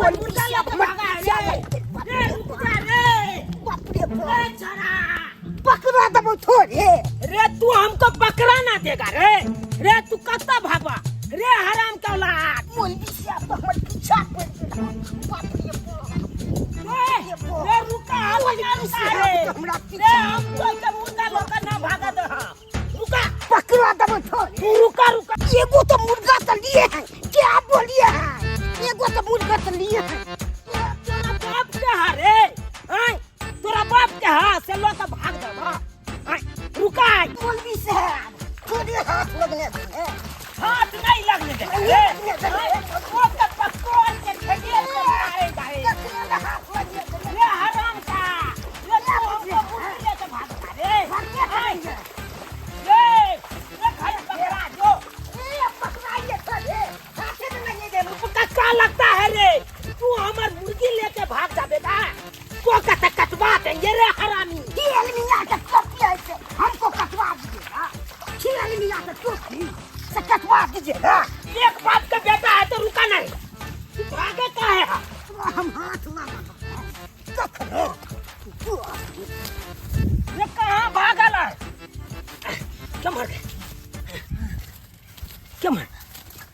हमर मुर्गा लऽ के भागा है रे। रे रुक जा रे। बाप रे बाप। रे छोरा। पकड़ा देबो थोड़े। रे तू हमको पकड़ा ना देगा रे। रे तू कत्ता भागवा रे हराम के औलाद। मौलवी साहब तो हमर पीछा पड़ गेल। बाप रे बाप। रे रे रुका हम रुका रे। तो हमरा रे पीछा हम तो के मुर्गा लऽ के ना भागा दे हाँ। रुका। पकड़ा देबो थोड़े। तू रुका रुका। एगो तो मुर्गा तो लिए हैं, क्या बोलिए हैं, एगो तो मुर्गा तो लिए हैं। तोरा बाप के हा रे। आय तोरा बाप के हा से लऽ के भाग देबा। आय रुका। मौलवी साहब थोड़े हाथ लगने दे। हाथ नहीं लगने दे रे। आय, ओ के पकड़ के खेले के मारे जाए। ककरो ने हाथ लगने दे। रे हराम का। रे तू हमको मुर्गी लेके भागता रे। आय, रे रे खाली पकड़ा जो। ए, पकड़ाइए थोड़े, हाथे में नहीं दे। का लगता है रे तू हमार मुर्गी लेके भाग जाबेगा तो कत कटवा देंगे रे हरामी। खेल मियाँ के टोपी ऐसे हमको कटवा दीजिएगा। खेल मियाँ के टोपी से कटवा दीजिएगा। एक बाप का बेटा है तो रुका नहीं, तू भागे का है? हम हाथ लगा कखनो। ये कहाँ भागल है? क्या मर गए? क्या मर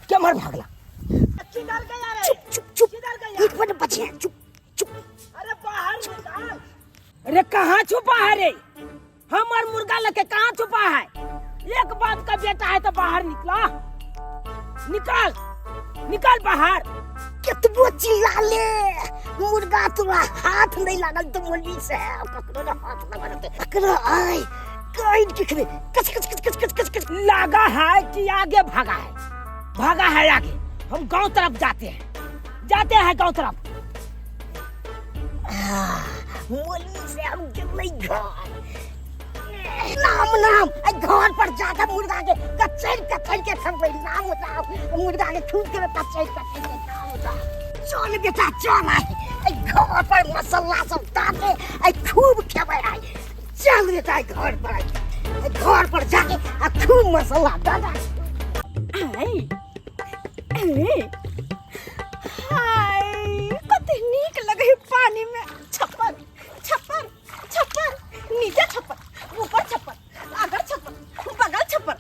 क्या मर भागला? किधर गया रे? चुप चुप चुप। किधर गया? एक मिनट बचे हैं, चुप चुप। अरे बाहर निकाल। अरे कहाँ छुपा है रे? हमार मुर्गा लेके कहाँ छुपा है? एक बाप का बेटा है तो बाहर निकला। निकाल निकाल बाहर। केतबो चिल्ला ले मुर्गा तोरा हाथ नहीं लागल तो मौलवी साहब ककरो ने हाथ लगल ते ककरो आय काइन के खबे कच कच कच कच कच कच कच। लागा है कि आगे भागा है, भागा है आगे। हम गांव तरफ जाते हैं, जाते हैं गांव तरफ। मौलवी साहब गेलै घर। नाम नाम आई घर पर जाके मुर्गा के कचैर कचैर के खबै। नाम नाम मुर्गा के खूब के कचैर कचैर के। नाम नाम चल बेटा चल आई आई घर पर मसाला सब डाके आई खूब खेबै आई। चल बेटा आई घर पर आई आई घर पर जाके आ खूब मसाला डाला। आई ए हाय कते नीक लगे पानी में। छप्पर छप्पर छप्पर, नीचे छप्पर, ऊपर छप्पर, आगर छप्पर, बगल छप्पर,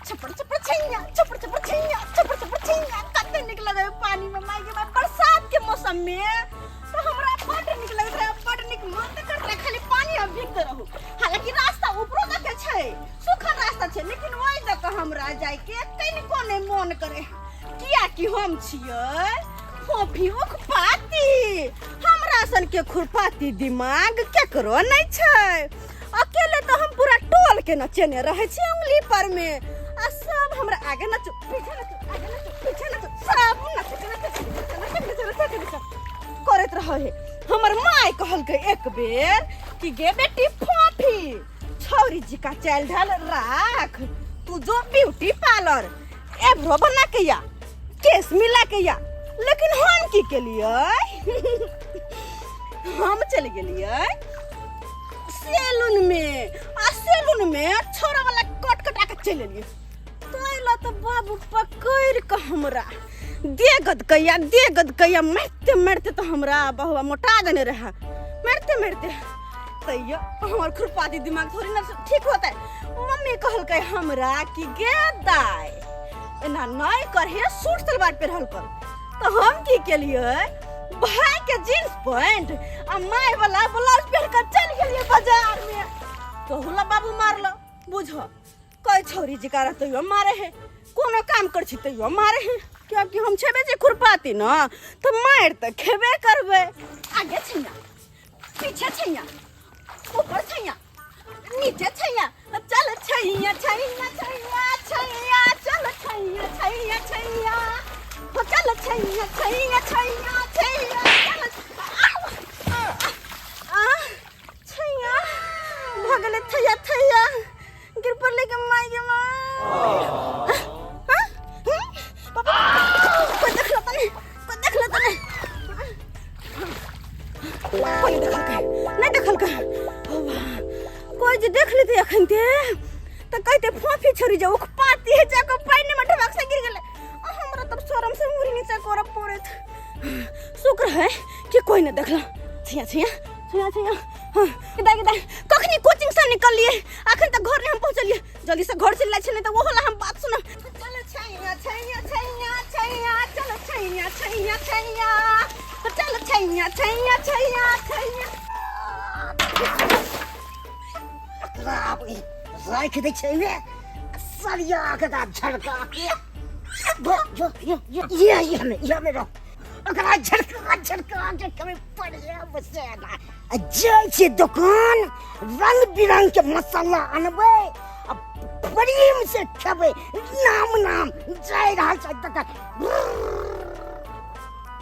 छप्पर छप्पर छैया, छप्पर छप्पर छैया, छप्पर छप्पर छैया। कते नीक लगे पानी में माय गे माय। बरसात के मौसम में तो हमरा बड नीक लगैत रहे, बड नीक मन तऽ करैत रहे खाली पानी में भीगते रहू। हालांकि रास्ता ऊपरो दऽ के छै, सूखल रास्ता छै, लेकिन ओहि दऽ के हमरा जाय के कनिको नहि मन करे, कियाकि हम छियै फोफी उखपाती। हमरा सन के खुरपाती दिमाग केकरो नहि छै। अकेले तऽ हम पूरा टोल के नचेने रहै छी उंगली पर में, आ सब हमरा आगे नचू पीछे नचू आगे नचू पीछे नचू सब नचैत नचैत नचैत नचैत नचैत नचैत करैत रहै है। हमर माय कहलकै एक बेर कि गे बेटी फोफी छौरी जी का चालि ढाल राख, तू जो ब्यूटी पार्लर एब्रो बना के या केस मिला के या। लेकिन हम की केलियै, हम चलि गेलियै सैलून में, आ सैलून में छोरा वाला कट कटा के चलि एलियै। तैला तो बाबू पकड़ के हमरा दे गदकैया दे गदकैया मारते मारते तो हमरा बहुआ मोटा देने रहे मारते मारते। तैयो हमर खुरपाती दिमाग थोड़ी ना ठीक होता है। मम्मी कहलकै हमरा कि गे दाय एना नहीं करहे, सूट सलवार पेरहल कर। तो हम की केलियै, भाई के जींस पैंट आ my वाला ब्लाउज पहन के चल गेलियै बाजार में। तो हुला बाबू मारलो, बुझ कई छौरी जिका रहतैयो मारे है, कोनो काम कर छी तैयो मारे है, क्योंकि हम छेबे जे खुरपाती न तो मार त खेबे करबे। आगे छैया पीछे छैया ऊपर छैया नीचे छैया, चल छैया छैया छैया छैया, चल छैया छैया छैया, हो चल छैया छैया छैया छैया, चल आ छैया भऽ गेलै थैया थैया गिर पड़लै के माय गे माय। पापा कोई देखल त नहीं, कोई देखल त नहीं, कोई देखलकै नहीं देखलकै। कोई जे देख लेते अखन ते त कहते फोफी छोरी जे उखपाती है जाके पानि में ढबक से गिर गेलै। आ हमरा तब शरम से मुड़ी नीचा करऽ पड़ैत। शुक्र है कि कोई नहीं देखला। छैया छैया छैया छैया, हाँ, दाइ दाइ, कखनी कोचिंग से निकललिए, अखन तक घर नहीं हम पहुंचलिए। जल्दी से घर चल जाइ, नहीं तो वो होला हम बात सुनब। चलो छैया छैया छैया छैया, चलो छैया छैया छैया, चलो छैया छैया छैया छैया। बाप रे, राखि दै छै ने सरिया के दा झड़का के जो जो यो ये ये में ये में रहो, ओकरा झड़का झड़का के कभी पड़िया बसेगा। आ जाइ छै दुकान, रंग बिरंग के मसाला अनबै आ प्रेम से खेबै। नाम नाम जाय रहल छै दुकान।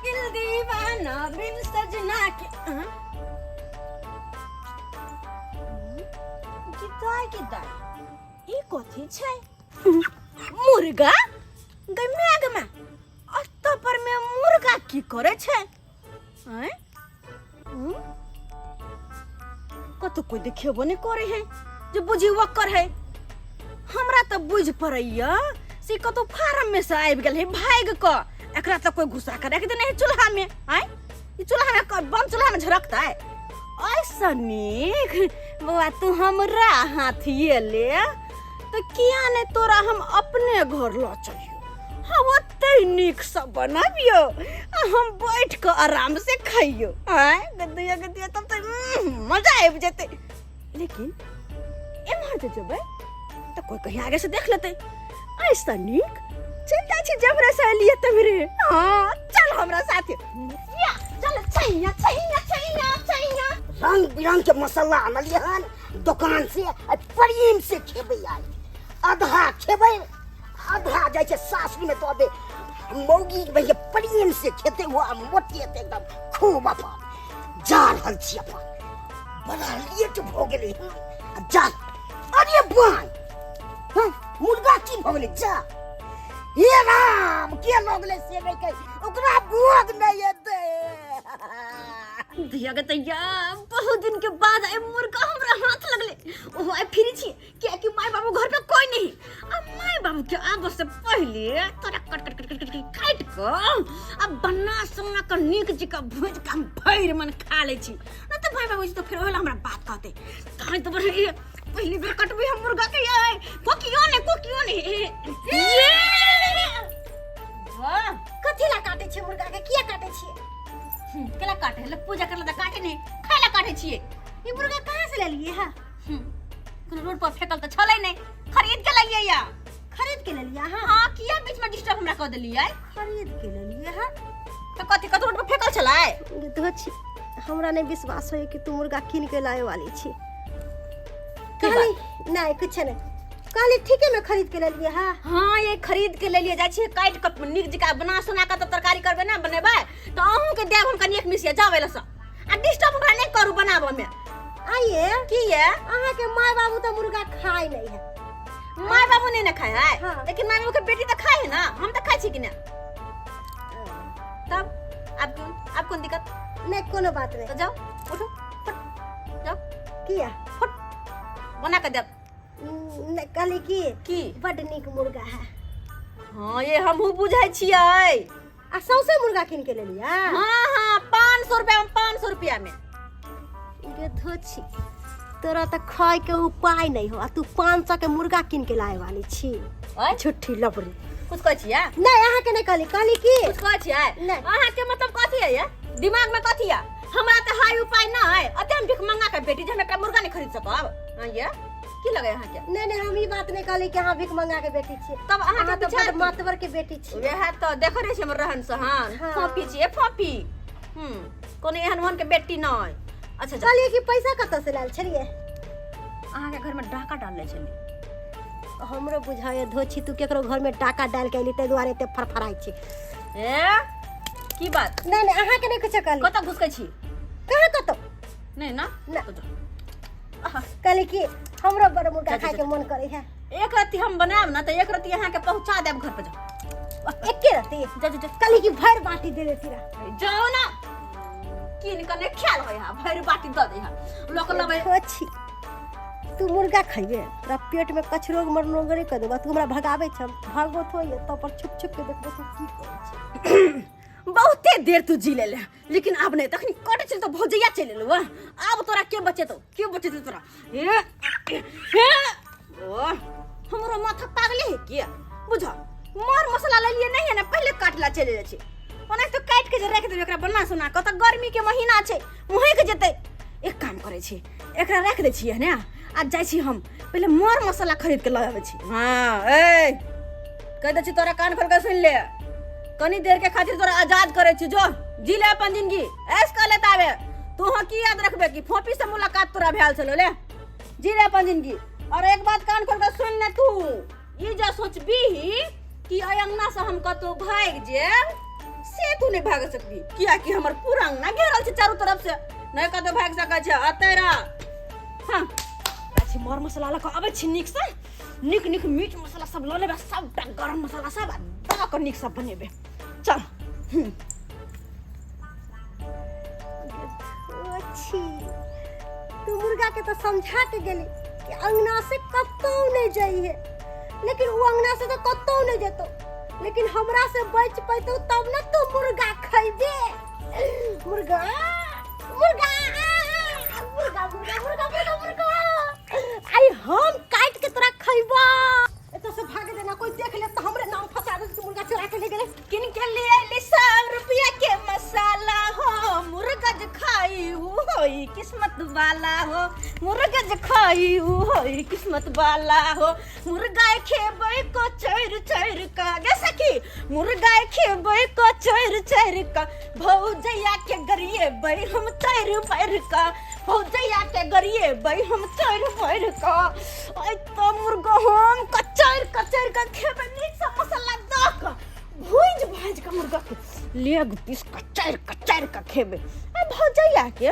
दिल दीवाना बिन सजना के, हाँ? गिदाय गिदाय, ई कथी छै? मुर्गा गै माय गे माय, अत्ता पर में मुर्गा की करे छै? आँय? हम्म? कतौ कोई देखेबो नहीं करे है जे बुझी वक्कर है। हमरा तऽ बुझि पड़ैया से कतौ फार्म में से आबि गेल है भागि कऽ, एकरा तऽ कोई घुसा के राखि देने है चूल्हा में। आँय, ई चूल्हा में बम चूल्हा में झरकतै? ऐसा नीक बौआ, तू हमरा हाथ ये ले तऽ किया नहि तोरा हम अपने घर लऽ चलियौ, हम ओते नीक से बनाबियौ आ हम बैठ कऽ आराम से खइयौ। आँय गदिया गदिया, तब तऽ मजा आबि जेतै। लेकिन एम्हर जे जेबै तऽ कोई कहीं आगे से देख लेतै। ऐसा नीक चलि जाइ छी जमरे से एलियै तमरे। हाँ चल हमरा साथे, या चल छैया छैया छैया छैया। रंग बिरंग के मसाला आनलियै हन दुकान से, आ प्रेम से खेबै आइ। आधा खेबै, आधा जाइ छै सासुर में दऽ दे। मौगी भैया प्रेम से खेते हुआ मोटिएते एकदम खूब। अपन जा रहल छी, अपन बड़ा लेट भऽ गेलै हन। आ जा, अरे बाय, हाँ, मुर्गा की भऽ गेलै? जा हे राम, के लऽ गेलै से नहि कहि, ओकरा भोग नहि एतै। धिया के तैया, बहुत दिन के बाद आइ मुर्गा हमरा हाथ लगले। ओहो आइ फ्री छी, कियाकि माय बाबू घर पे कोई नहीं। आ माय बाबू के आबऽ से पहले तोरा कट कट कट कट कट काटि कऽ आ बना सोना कऽ नीक जकाँ भूजि कऽ हम भरि मन खा लै छी। नहि तऽ माय बाबू तो फेर ओहिला हमरा बात कहते। तहन तऽ बड़ पहली बेर कटबै हम मुर्गा के। ये कोकियो ने, कोकियो ने, ये वाह। कथी ला काटे छियै मुर्गा के? किया काटे छियै? केला काटे? लोग पूजा करला तऽ काटे नहीं, खाय ला काटे छियै। ई मुर्गा कहाँ से लेलियै हा? कोनो रोड पर फेकल तऽ छलै नहीं, खरीद के लाइए या। खरीद के लेलियै अहाँ? हाँ, किया बीच में डिस्टर्ब हमरा कऽ देलियै? खरीद के लेलियै हा? तऽ कथी, कतौ रोड पर फेकल छलै? गिद्धो छी, हमरा नहीं विश्वास होय कि तू मुर्गा कीन के लाए वाली छी। की? कहली नहीं, कुछ नहीं कहली, ठीके में खरीद के लेलियै हा? हाँ, ये खरीद के लेलिए, जाइ छियै काटि कऽ नीक जकाँ बना सोना कऽ तऽ तरकारी करबै ना, बनेबै तऽ अहूँ के देब हम कनि एक मिसिया। जाउ एलसँ आ डिस्टर्ब हमरा नहि करू बनाबऽ में। आइए। की ये? अहाँ के माय बाबू तो मुर्गा खाए नहीं है। माय बाबू नहीं ना खाए है? हाँ। लेकिन माय बाबू के बेटी तऽ खाए है ना, हम तऽ खाइ छी कि ना? तब आब क्यों, आब कोन दिक्कत? नहीं, कोनो बात नहीं। तऽ जाउ, उठू, फट जाउ। किया? फट, बना कऽ देब। नहीं, कहली कि की? बड नीक मुर्गा है। हाँ, ये हमहूँ बुझै छियै। आ सौंसे मुर्गा कीन के लेलियै? हाँ हाँ, 500 रुपया में, 500 रुपया में। गेधो छी, तोरा तऽ खाय के उपाय नहीं हो आ तू 500 के मुर्गा कीन के लाए वाली छी। आँय? झूठी लबड़ी। कुछ कहै छियै? नहीं, अहाँ के नहीं कहली, कहली कि कुछ कहै छियै? नहि। अहाँके मतलब कथी है ये दिमाग में, कथी है? हमरा तऽ हाई उपाय न है, अते हम भीख मंगा के बेटी जे हम एकटा मुर्गा नहीं खरीद सकब? हाँ, ये की लगे अहाँके? नहीं नहीं, हम ई बात नहीं कहली कि अहाँ भीख मंगा के बेटी छी। तब अहाँके अहाँ तऽ विचार बड की? मातबर के बेटी छी। वएह तऽ देखै रहै छी हमर रहन सहन। हाँ। फोफी छियै फोफी, कोनो एहन ओहन के बेटी नहि। अच्छा अच्छा। कहलियै कि पैसा कतऽ से लायल छलियै? अहाँके घर में डाका डालने छलियै। हमरो बुझाइए धोछी, तू केकरो घर में डाका डाल के अयली, ताहि दुआरे एते फड़फड़ाइ छी। ए की बात? नहीं नहीं, अहाँ के नहीं कुछो कहली। कतऽ घुसकै छी? कहाँ कतौ। नहीं ना? ना। तो जाउ। कहली कि हमरो बड़ मुर्गा जा, जा, खाय के जा। मन करे है। एक रत्ती हम बनायब ना तऽ एक रत्ती अहाँके पहुँचा देब घर पर। जाउ। एके रत्ती? जा जा जा। कहली कि भरि बाटी दे देती रह। जाउ ना, कीन कऽ नहि खायल होइ है, भरि बाटी दऽ दै है लोक लबै। छी तू मुर्गा खइबे, तोरा पेट में कचरोग मरनोग नहीं कर देबा। तू हमरा भगाबै छ, भागो थोड़ी, तब पर छुप छुप के देखबो तू की करै छी। बहुते एते देर तू जी ले ले, लेकिन आब नहीं। तखनी कटे छल तो भौजैया चलि एलौ। आब तोरा के बचेतौ, के बचेतौ तोरा? ए, ए, ओ हमरो माथा पागले है के बुझ। मर मसाला ले लिए नहीं है ना, पहले काटला चलि जाइ छै। ओना तो काटि के जे राखि देबै एकरा बना सोना कऽ, तऽ गर्मी के महीना छै, महकि जेतै। एक काम करै छी, एकरा राखि दै छियै ने, आ जाइ छी हम पहिले मर मसाला खरीद के लऽ आबै छी। हाँ, ए कहि दै छी तोरा, कान खोल के सुनि ले। कनी देर के खातिर तोरा आजाद करै छी, जो जी ले अपन जिंदगी, ऐश कर ले। ताबे तू हाँ की याद रखबे कि फोपी से मुलाकात तोरा भेल छलो। ले जी ले अपन जिंदगी। और एक बात कान खोल के सुन ले, तू ई जे सोचबी कि एहि अंगना से हम कतौ भागि जायब, से तू नहीं भाग सकबी, कियाकि हमर पूरा अंगना घेरल छै चारू तरफ से, नहीं कतौ भागि सकै छै। अतै रह। हाँ, अछि मर मसाला लऽ कऽ अबै छी नीक से, नीक नीक मीट मसाला सब लऽ लेबै, सबटा गरम मसाला सब आ दऽ कऽ नीक से बनेबै। चल। छी तू मुर्गा के तो समझा के गेली कि अंगना से कतौ नहीं जाइए, लेकिन वो अंगना से तो कतौ नहीं जेतो, लेकिन हमरा से बच पैतो तब ना तू मुर्गा खैबे। मुर्गा, मुर्गा, मुर्गा, मुर्गा, मुर्गा, मुर्गा, मुर्गा, आई हम काट के तोरा खैबा। एतऽ से भाग देना, कोई देख ले तो हमरे नाम फंसा दे कि मुर्गा चुरा के ले गेले। किन के लिए ली 100 रुपया के मसाला हो, मुर्गा जे खाई उ होई किस्मत वाला हो, मुर्गा जे खाई उ होई किस्मत वाला हो। मुर्गा खेबै को चोर चोर का गे सखी, मुर्गा खेबै को चोर चोर का, भौजैया के गरिएबै हम चोर पैर का, भौजैया के गरिएबै हम चोर पैर का। ओइ तो मुर्गा हम कचर कचर का खेबै, नीक से मसाला दऽ कऽ भुजि भाजि कऽ मुर्गा के लेग पीस कचर कचर का खेबै। आ भौजैया के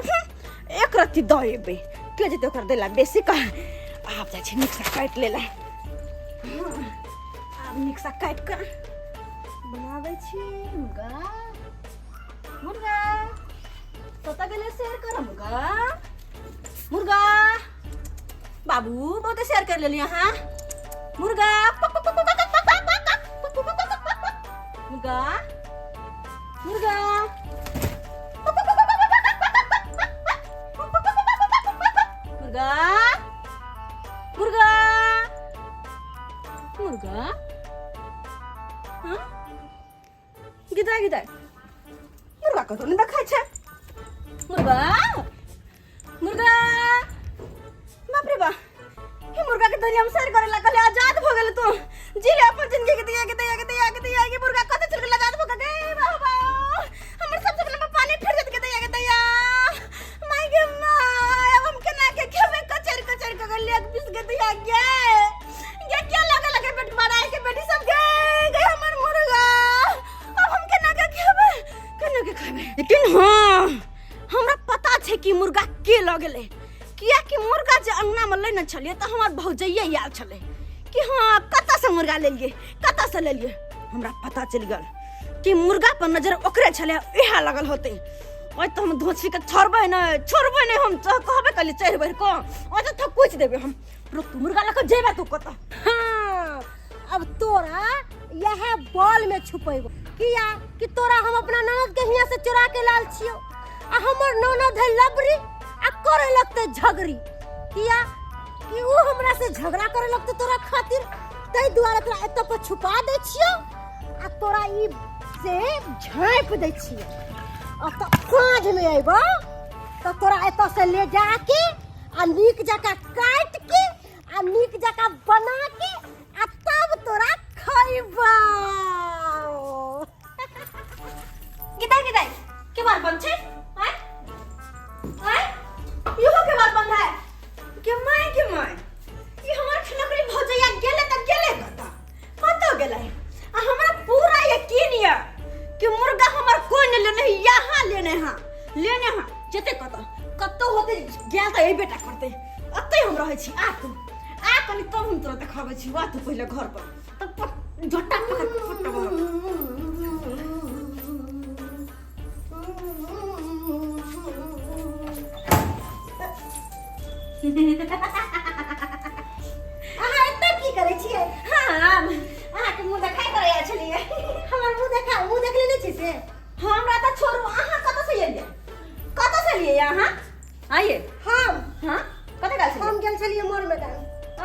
एक रत्ती दऽ एबै, के जेतै ओकरा दैला बेसी का। आब जाइ छी नीकसँ काटि लेला। आब नीकसँ काटि कऽ बनाबै छी। मुर्गा, मुर्गा कतऽ गेलै? शेयर कर मुर्गा, मुर्गा बाबू, बहुते शेयर कर लेली अहाँ। मुर्गा, मुर्गा, मुर्गा, मुर्गा, मुर्गा, मुर्गा। हाँ गिदा गिदा, मुर्गा कतौ नहि देखै छै। मुर्गा, मुर्गा, बाप रे बा, हे मुर्गा के दुनिया में सैर करे लागल। आजाद भ गेल तू, जी ले अपन जिंदगी के। दिया के दिया के दिया के दिया के मुर्गा कत चल गेल? आजाद भ गेल। बाबा, हमर सब सपना में पानी फिर जत के। दिया के दिया, माय गे my, अब हम केना के खेबै कचर कचर के लेग पीस के? दिया गे गे, क्या लगे लगे बेट बड़ा के बेटी सब गे गे, हमर मुर्गा अब हम केना के खेबै, केना के खेबै? लेकिन हाँ, हमरा पता छै कि मुर्गा के लऽ गेलै, कियाकि मुर्गा जे अंगना में लेने छलियै तऽ हमर भौजैये आयल छलै कि हाँ कतऽ से मुर्गा लेलियै, कतऽ से लेलियै। हमरा पता चलि गेल कि मुर्गा पर नजर ओकरे छलै, इएह लगल होतै। ओहि तऽ हम धोछी के छोड़बै नहि, छोड़बै नहि हम। कहबै कहली चढ़ि बढ़ि कऽ ओहि तऽ थकुचि देबै हम। रुक तू, मुर्गा लऽ कऽ जेबै तू कतऽ? हाँ, अब तोरा यह बॉल में छुपेबो, किया कि तोरा हम अपना ननद के हियाँ से चुरा के लाल छियो, आ हमर ननद है लबरी आ करे लगते झगड़ी, किया कि ऊ हमरा से झगड़ा करे लगते तोरा खातिर, ताहि दुआरे तोरा एतऽ पर छुपा दै छियो आ तोरा ई से झाँपि दै छियो। आ तऽ साँझ में अयबो तऽ तोरा एतऽ से ले जाके आ नीक जकाँ काटि के आ नीक जकाँ बना के आ तब तोरा खैबो। गिदाई गिदाई, के बार बंद छै? आय आय, इहो के बार बंद है? के my, के my, ई हमर खनकरी भौजैया गेले त गेले कत, कत गेले? आ हमरा पूरा यकीन या कि मुर्गा हमर कोई ने लेने, यहाँ लेने, हाँ लेने, हाँ जते कत कतौ होते गेल त एहि बेटा करते। ओतै हम रहै छी। आ तू आ कनि, तब हम तोरा देखाबै छी। आ तू पहिले घर पर तब झट्टा पकड़ फट्टा मारब। अहाँ एतऽ की करै छियै? हाँ, अहाँके मुँह देखाइ करैया छलियै। हमर मुँह देखा, मुँह देख लेने छी से। हमरा तऽ छोड़ू, अहाँ कतऽ से एलियै? कतऽ से एलियै अहाँ? आइए। हम? हाँ, कतऽ गेल छलियै? हम गेल छलियै मोर मैदान।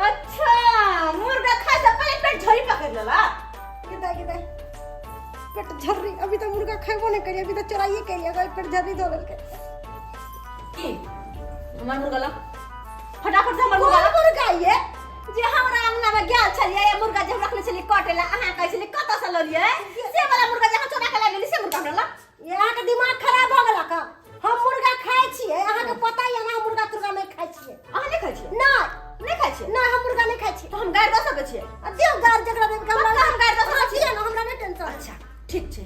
अच्छा, मुर्गा खाय से पहिले पेट झोरी पकड़ लेला। गिदा गिदा पेट झर्री, अभी तो मुर्गा खैबो नहीं करिए, अभी तो चोराइए करिए, अगर पेट झर्री धो लेलकै। की हमर मुर्गा ला फटाफट से, हमर मुर्गा कोन ला। मुर्गा ये? जे हमरा अंगना में गेल छलियै, ये मुर्गा जे हम रखने छलियै कटे ला, अहाँ कहै छलियै कतऽ से ललियै, से वाला मुर्गा जे अहाँ चोरा के लऽ गेली, से मुर्गा हमरा ला। ये अहाँके दिमाग खराब भऽ गेला का? हम मुर्गा खाइ छियै, अहाँके पता ये ना, हम मुर्गा तुर्गा नहीं खाइ छियै। अहाँ नहि खाइ छियै? नहीं। नहि खाइ छियै? नहीं, हम मुर्गा नहीं खाइ छियै। तऽ हम गारि दऽ सकै छियै? आ दियौ गार जकरा देब के हमरा। पक्का हम गारि दऽ सकै छियै ना, हमरा नहीं टेंशन। अच्छा, ठीक छै।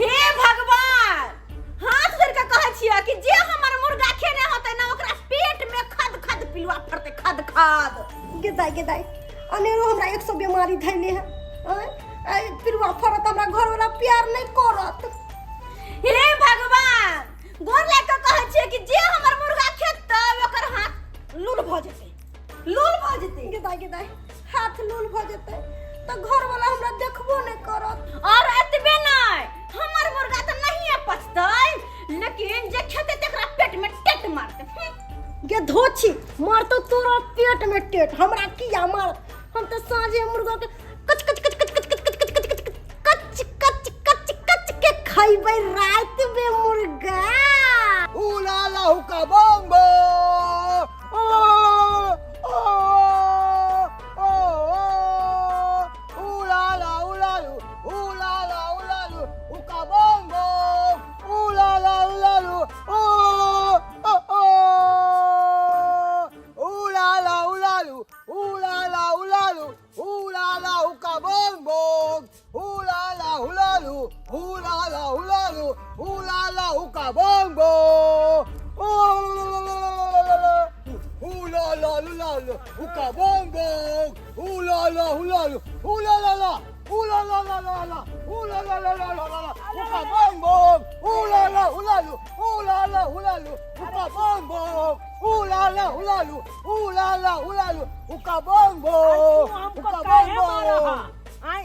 हे भगवान, हाथ जोड़ के कहै छियै कि जे हमर मुर्गा खेने होतै ना, ओकरा पेट में खद खद पिलुआ फड़तै, खद खद। गे दाइ, गे दाइ, अनेरो हमरा 100 बीमारी धैले है। आँय, आइ पिलुआ फड़त, हमरा घरवाला प्यार नहीं करत। हे भगवान, गोर लागि कऽ कहै छियै कि जे हमर मुर्गा खेतै, ओकर हाथ लूल भऽ जेतै, लूल भऽ जेतै। गे दाइ, गे दाइ, हाथ लूल भऽ जेतै तऽ घरवाला हमरा देखबो नहीं करत। और एतबे नहि, हमर मुर्गा तऽ नहिए पचतै, लेकिन जे खेतै तकरा पेट में टेट मारतै। गे धोछी, मारतो तोरा पेट में टेट, हमरा किया मार? हम तऽ साँझे मुर्गा के कच कच कच कच कच कच कच कच कच कच कच कच कच कच के खैबै राति में मुर्गा। Ula la huka bongo! Oh, oh, oh, oh. Ula la ula lu, ula la ula lu, huka bongo! Ula la ula lu, oh, oh, oh. Ula la ula lu, ula la ula lu, ula la huka bongo! Ula la ula lu, ula la ula lu, ula la huka bongo! Ula la ula lu, huka bongo! Ula la ula lu, ula la la, ula la la la la, ula la la la la la, huka bongo! Ula la ula lu, ula la ula lu, huka bongo! Ula la ula lu, ula la ula lu, हुका bongo! तू हमको हुका काहे मारा bongo! हा? आय,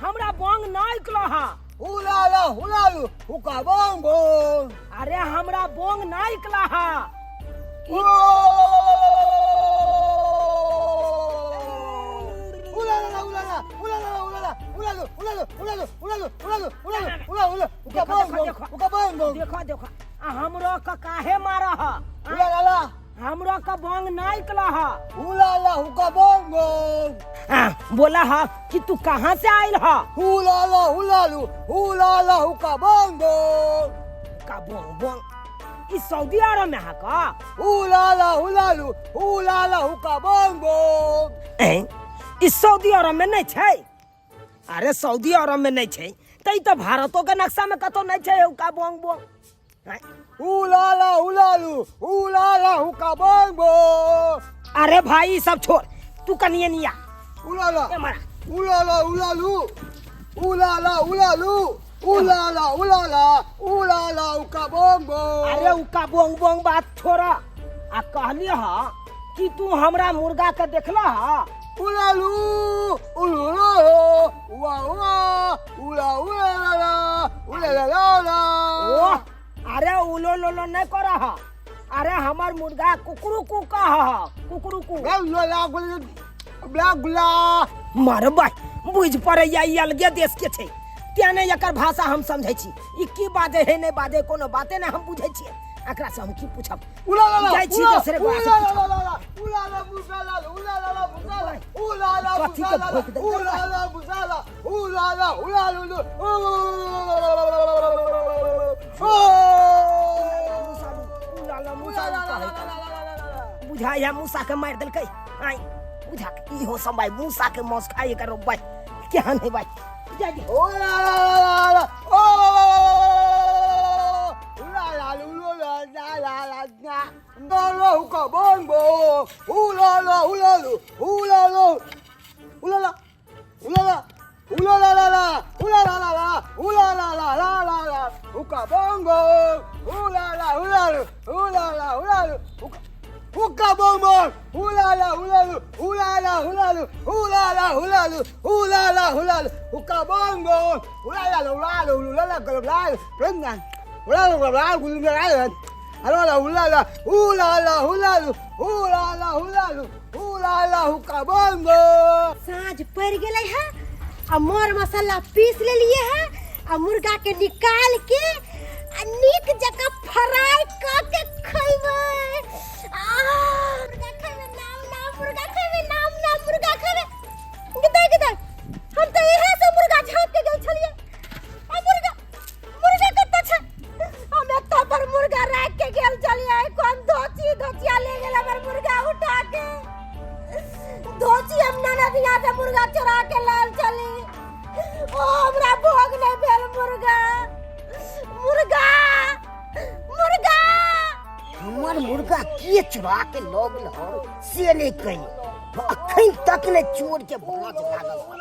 हमरा Bong ना इकलो हा। ula la ula lu, हुका bongo! अरे, हमरा बोंग ना इकला हा। Ula la la ula la ula la ula la ula lu ula lu ula lu ula lu ula lu ula lu ula ula हुका देखो, देखो, bongo! देखो। हुका bongo! देखो देखो, आ हमरो के काहे मारा हा? ula la la। हमरो के बोंग ना इकला हा। ula la हुका bongo! आ, बोला हा कि तू कहाँ से आयल हा? ula la ula lu ula la हुका bongo! का बोंग बोंग, ई सऊदी अरब में हा का? ula la ula lu ula la हुका bongo! ऐं, ई सऊदी अरब में नहीं छै? अरे, सऊदी अरब में नहीं छै तऽ ई तऽ भारतो के नक्शा में कतौ नहीं छै हुका बोंग बोंग। ऐं, ula la ula lu ula la हुका bongo! अरे भाई, ई सब छोड़, तू कनिए निया। ula la। ए मारा। ula la ula lu ula la ula lu ula la ula la ula la हुका bongo! अरे, उका बोंग बोंग बात छोड़, आ कहली हा कि तू हमरा मुर्गा के देखला हा? ula lu ulu lo ua ua ula ula la la ula la la la। ओह, अरे उलो लोलो नहीं कर हा। अरे, हमर मुर्गा कुकरू कु कह हा, कुकरू कु। ला ला ला ला ला। मार बाय, बुझ पड़ैया ई अलगे देश के छै, तें नहि एकर भाषा हम समझै छी। ई की बाजै है, नहि बाजै, कोनो बाते नहि हम बुझै छियै। एकरा से हम की पूछब? ula la la। जाइ छी दोसरे गोरा से ula पूछब। la la la ula la musa la ula la la musa la ula la कथी musa के la भोंक देलकै? ula la musa la ula la ula lu lu। उलाला मुसालू कहै छै। बुझाइया मूसा के मारि देलकै। आइ बुझा के इहो समय मूसा के मांस खाइ करो बाय, केहन है बाय, जा जा। ula la la la oh ula la lu lu la la la la la la la huka bongo ula la ula lu ula lu ula la ula la ula la la la ula la la la ula la la la la la huka bongo ula la ula lu ula la ula lu huka। हुक्का बम बम हुलाला हुलालू हुलाला हुलालू हुलाला हुलालू हुलाला हुलालू हुक्का बम बम हुलाला हुलालू हुलाला हुलालू हुलालू हुलालू हुलालू हुलाला हुलाला हुलाला हुलालू हुलाला हुलालू हुलाला हुक्का बम बम। साँझ पड़ गेलै है आ मर मसाला पीस लेलिए है आ मुर्गा के निकाल के आ नीक जकाँ फ्राई कऽ के खैबै। आ मुर्गा खैबै, नाम नाम मुर्गा खैबै, नाम नाम मुर्गा खैबै। गिदै गिदै, हम तऽ इहे से मुर्गा झाँप के गेल छलियै। आ मुर्गा मुर्गा कतऽ छै? हम एतऽ पर मुर्गा राखि के गेल छलियै, कोन धोची धोचिया ले गेल हमर मुर्गा उठा के। धोची हम ननद यहाँ से मुर्गा चोरा के लाल चली, ओ हमरा भोग नहीं भेल। मुर्गा मुर्गा मुर्गा, हमर मुर्गा के चुरा के लऽ गेल हन से नहीं कही, अखन तक ने चोर के भाज लागल हन।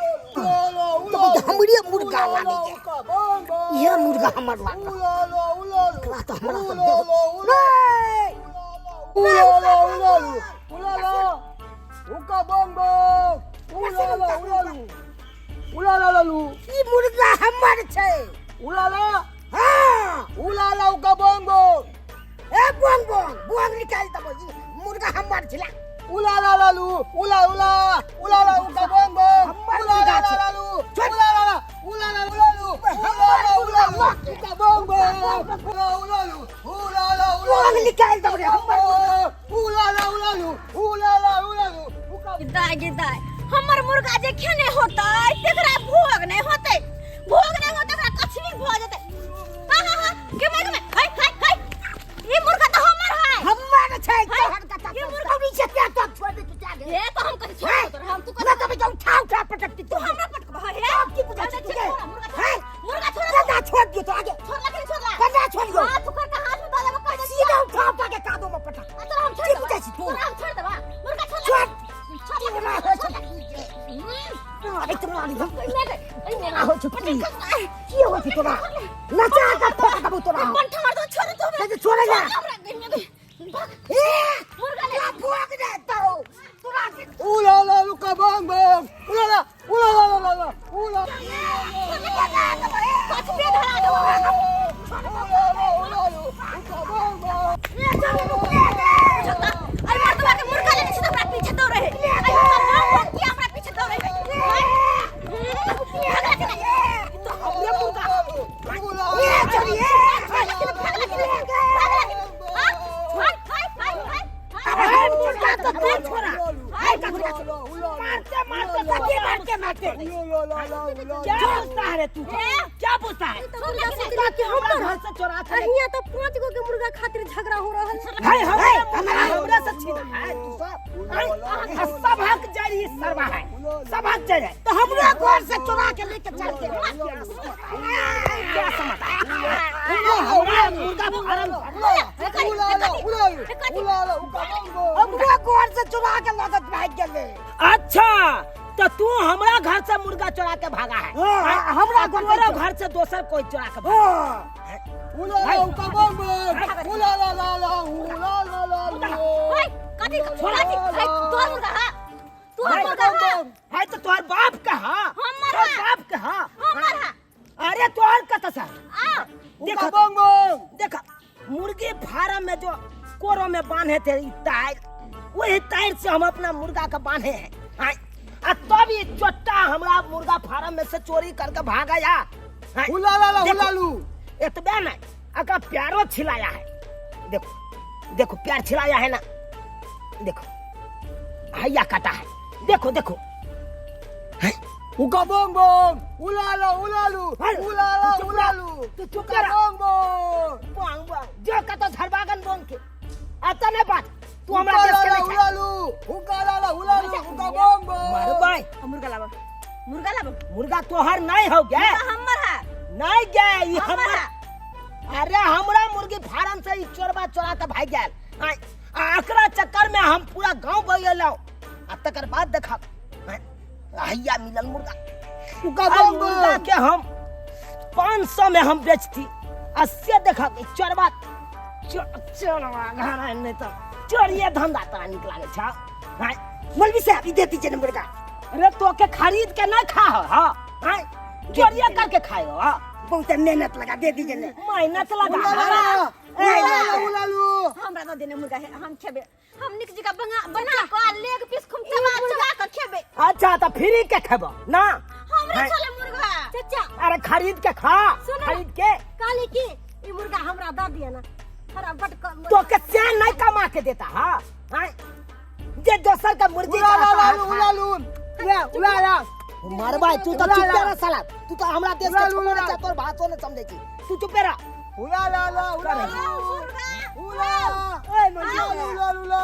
तो हमरे मुर्गा लागे, यह मुर्गा हमर लागल, एकरा तो हमरा तो देव नहीं। ई मुर्गा हमर छै। हाँ, ए बोंग बोंग बोंग निकाल देबो, ई मुर्गा हमर छला। हमर मुर्गा छै। बोंग निकाल देबो रे हमर। दाय गे दाय, हमर मुर्गा जे खेने होतै तेकरा भोग नहीं होतै, भोग नहीं होतै, ओकरा कछनी भऽ जेतै। हाँ हाँ हाँ, गेमे गेमे, हाय हाय हाय, ई मुर्गा तऽ हमर है। हमर छै। हाय, तोहर कथा ई मुर्गा कौड़ी से क्या तो छोड़ दे तू क्या हे, तो हम कथी छोड़ तोरा? हम तू ना कथी तो उठा उठा पटकती। तू हमरा पटकबह हे? की बुझै छी तू गे? मुर्गा हैं? मुर्गा छोड़। कन्ना छोड़ दियो तो आगे। छोड़ ला कि छोड़ ला? कन्ना छोड़ दियो। हाथ उकर के हाथ में दऽ देबो, कह दे। सीधा उठा उठा के कादो में पटक। आ तोरा हम छोड़ की देबा? बुझै छी तू? तोरा हम छोड़ देबा? मुर्गा छोड़ ला। छोड़। छोड़ ला। तोरा छोड़ ला। अरे तोरा अरे हम ओइ मे गई, ओइ मे ना हो छुपली की हो छै तोरा? नचा के फेंक देबो तोरा। कंठा मार दो, छोड़ तू हमरा। से छोड़े ना। हमरा गई में गई, भाग। ए मुर्गा ले तोरा भोग दे दो तोरा के। कछुए धरा देबो। अरे मर्दवा के मुर्गा लेने छै तऽ हमरा पीछे दौड़े है। अरे हमर नाम बोल किया हमरा पीछे दौड़े है? भागला कि नहीं? तो हमरे मुर्गा। ए चलिए। भागला कि नहीं? भागला कि नहीं? भागला कि नहीं? हाँ? हाय हाय हाय हाय। अरे मुर्गा तो तू छोड़ा। हाय ककरा मारते मारते मारते मारते मारते। क्या पूछता है रे तू? क्या पूछता है? छोड़ला कि नहीं? ताकि हमरा घर से चोरा के हियां तो 5 गो के मुर्गा खातिर झगड़ा हो रहल है। हाय, हमरा हमरा हमरा से छीना है तू सब। हाय, आ सबहक जड़ ही सरवा है, सबहक जड़ है। तो हमरा घर से चुरा के लेके चल के क्या समझ हमरा मुर्गा फार्म? हमरा घर से चुरा के लगत भाग गेलै। अच्छा, तो तू हमरा घर से मुर्गा चुरा के भागा है? हाँ, हमरा घर से। तोरा घर से दोसर कोई चुरा के भागा? हाँ। हाय, कथी कथी? हाय, तोहर मुर्गा हा, तोहर मुर्गा हा। है तो तोहर बाप का हा। हमर तोहर हा। बाप का हा। हमर हा। अरे तोहर कत से आ देखो देखो, मुर्गी फार्म में जो कोरो में बांधे थे ई टायर, वही टायर से हम अपना मुर्गा के बांधे हैं। हाँ, आ तब ये चोट्टा हमरा मुर्गा फार्म में से चोरी करके भाग गया। हाँ, देखो, एतबे नहीं, अका प्यारो छिलाया है। देखो देखो, प्यार छिलाया है ना, देखो हैया काटा है, देखो देखो। तू चुप कर। बोंग बोंग जो कतो झरबागन बोंग के आता नहीं बात, तू हमरा देश के नहीं छै। मारबै। मुर्गा लाबो, मुर्गा लाबो। मुर्गा तोहर नहीं हो गया। मुर्गा हमर हा। नहीं गया ई हमर हमर हा। अरे हमरा मुर्गी फार्म से ई चोरबा चोरा के भाग गेल। आय, आ एकरा चक्कर में हम पूरा गांव बगेलौ आ तकर बाद देखब। आय, हैया मिलल मुर्गा। आ मुर्गा के हम 500 में हम बेचती, आ से देखब ई चोरबा चोरबा घर नहीं तो चोरिए धंधा तोरा नीक लागै छौ आँय? मौलवी साहब ई दे दीजिए ना मुर्गा अरे तोके खरीद के नहीं खा हो हाँ आँय? चोरिए करके खाए हो हाँ? बहुत मेहनत लगा दे दीजिए ना मेहनत लगा उलाला उलालू उलालू हमरा दऽ देने मुर्गा है हम खेबे हम निक जगह बना बना के आ लेग पीस खूब चबा चबा के खेबे अच्छा तो फ्री के खेबो ना हमरे हैं? छले मुर्गा चाचा अरे खरीद के खा सुनो ना। खरीद के कहली कि ई मुर्गा हमरा दऽ दिअ ना हमरा बड कम तो के चैन नहीं कमा के देता हाँ हाँ? जे दोसर का मुर्गी का उलाला आता है, लालू खा। उलालू उला उलाला मरबा तू तो चुप रह साला तू तो हमरा देश के उलालू, छोकरा उलालू। छै तोर भाषो न समझै छी तू चुप रह उलाला ला उलालू उला ओए मौली उलालू उलालू ला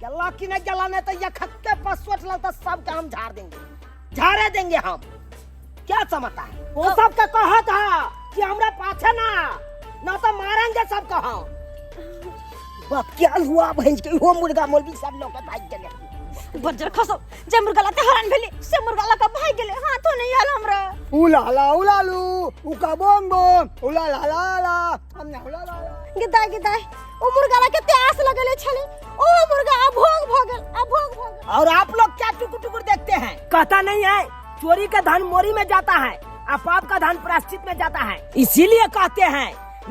गल्ला की नहीं गल्ला नहीं तो ये खत्ते पर सोच लो तो सबके हम झाड़ देंगे झाड़े देंगे हम क्या समझता है वो सबके कहा था कि हमरा पाछे ना ना तो मारेंगे सबको हम बाप क्या हुआ भैंस के हो मुर्गा मौलवी साहब लोग के भाग गेले बज्जर खसो जे मुर्गा लाते हरान भेली से मुर्गा लका भाग गेले हाथो नहीं आयल हमरा उलाला उलालू उका बोम बोम उलाला ला ला हमने उलाला गिदाय गिदाय ओ मुर्गा ला के प्यास लगले छले ओ मुर्गा अभोग भ गेल अभोग भ गेल और आप लोग क्या टुकुर टुकुर देखते हैं कहता नहीं है चोरी का धन मोरी में जाता है और पाप का धन प्रायश्चित में जाता है इसीलिए कहते हैं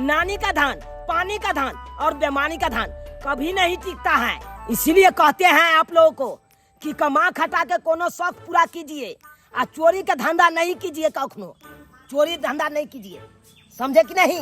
नानी का धन पानी का धन और बेमानी का धन कभी नहीं टिकता है इसीलिए कहते हैं आप लोगों को कि कमा खटा के कोनो शौक पूरा कीजिए आ चोरी का धंधा नहीं कीजिए कखनो चोरी धंधा नहीं कीजिए समझे कि नहीं।